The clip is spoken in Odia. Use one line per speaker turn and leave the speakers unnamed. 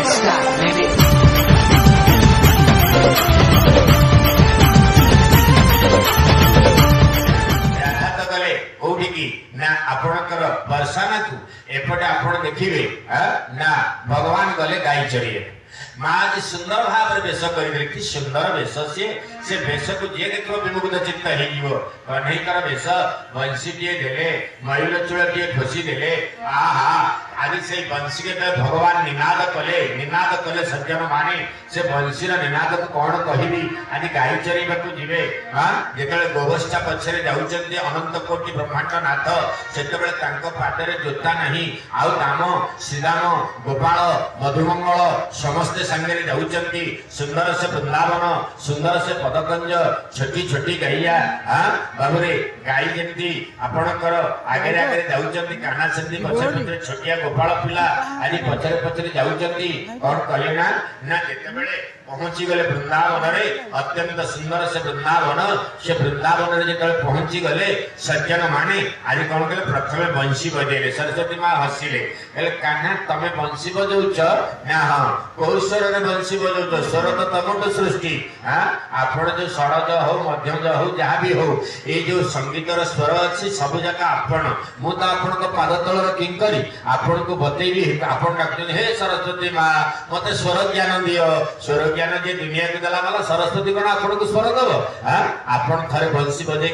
Can't stop, baby.
Radha ତ ଗଲେ କୋଉଠିକି ନା ଆପଣଙ୍କର ବର୍ଷାନାକୁ। ଏପଟେ ଆପଣ ଦେଖିବେ ନା ଭଗବାନ ଗଲେ ଗାଈ ଚରିବାକୁ। ମା ଆଜି ସୁନ୍ଦର ଭାବରେ ବେଶ କରିଦେଲେ। କି ସୁନ୍ଦର ବେଶ ସିଏ! ସେ ବେଶକୁ ଯିଏ ଦେଖିବ ବିମୁଗ୍ଧ ଚିତ୍ତ ହେଇଯିବ। କହ୍ନେଇଙ୍କର ବେଶ, ବଂଶୀଟିଏ ଦେଲେ, ମୟୂର ଚୂଳଟିଏ ଖୋସି ଦେଲେ। ଆହା, ଆଜି ସେଇ ବଂଶୀ ଯେତେବେଳେ ଭଗବାନ ନିନାଦ କଲେ, ନିନାଦ କଲେ, ସଜ୍ଜନ ମାନେ, ସେ ବଂଶୀର ନିନାଦକୁ କଣ କହିବି? ଆଜି ଗାଈ ଚରେଇବାକୁ ଯିବେ, ହଁ, ଯେତେବେଳେ ଗୋବତ୍ସା ପଛରେ ଯାଉଛନ୍ତି ଅନନ୍ତ କୋଟି ବ୍ରହ୍ମାଣ୍ଡ ନାଥ, ସେତେବେଳେ ତାଙ୍କ ପାଦରେ ଜୋତା ନାହିଁ। ଆଉ ଦାମ, ଶ୍ରୀଦାମ, ଗୋପାଳ, ମଧୁମଙ୍ଗଳ ସମସ୍ତେ ସାଙ୍ଗରେ ଯାଉଛନ୍ତି। ସୁନ୍ଦର ସେ ବୃନ୍ଦାବନ, ସୁନ୍ଦର ସେ ପଦକଞ୍ଜ, ଛୋଟି ଛୋଟି ଗାଇଆ। ହଁ ବାବୁରେ, ଗାଈ ଯେମିତି ଆପଣଙ୍କର ଆଗରେ ଆଗରେ ଯାଉଛନ୍ତି, କାହ୍ନା ସେମିତି ପଛରେ ପଛରେ, ଛୋଟିଆ ଗୋପାଳ ପିଲା ଆଜି ପଛରେ ପଛରେ ଯାଉଛନ୍ତି। କଣ କଲେ ନା ନା ଯେତେବେଳେ ପହଞ୍ଚିଗଲେ ବୃନ୍ଦାବନରେ, ଅତ୍ୟନ୍ତ ସୁନ୍ଦର ସେ ବୃନ୍ଦାବନ, ସେ ବୃନ୍ଦାବନରେ ଯେତେବେଳେ ପହଞ୍ଚିଗଲେ ସଜ୍ଜନ ମାନେ, ଆଜି କଣ କଲେ? ପ୍ରଥମେ ବଂଶୀ ବଜେଇଲେ। ସରସ୍ୱତୀ ମା ହସିଲେ, କହିଲେ, "କାହ୍ନା, ତମେ ବଂଶୀ ବଜଉଛ?" ନା, "ହଁ।" "କୋଉ ସ୍ୱରରେ ବଂଶୀ ବଜଉଛ? ସ୍ୱର ତ ତମଠୁ ସୃଷ୍ଟି। ହଁ, ଆପଣ ଯୋଉ ଷଡ଼ଜ ହଉ, ମଧ୍ୟଜ ହଉ, ଯାହା ବି ହଉ, ଏଇ ଯୋଉ ସଙ୍ଗୀତର ସ୍ୱର ଅଛି, ସବୁ ଯାକ ଆପଣ। ମୁଁ ତ ଆପଣଙ୍କ ପାଦ ତଳର କିଙ୍କରି, ଆପଣଙ୍କୁ ବତେଇବି। ଆପଣ ଡାକୁଛନ୍ତି, ହେ ସରସ୍ୱତୀ ମା, ମତେ ସ୍ୱର ଜ୍ଞାନ ଦିଅ।" ସ୍ୱର ଜ୍ଞାନ ଯିଏ ଦୁନିଆକୁ ଦେଲା ବାଲା ସରସ୍ୱତୀ କଣ ଆପଣଙ୍କୁ ସ୍ୱର ଦବ? ଆପଣ ଥରେ ବଂଶୀ ବଜେଇ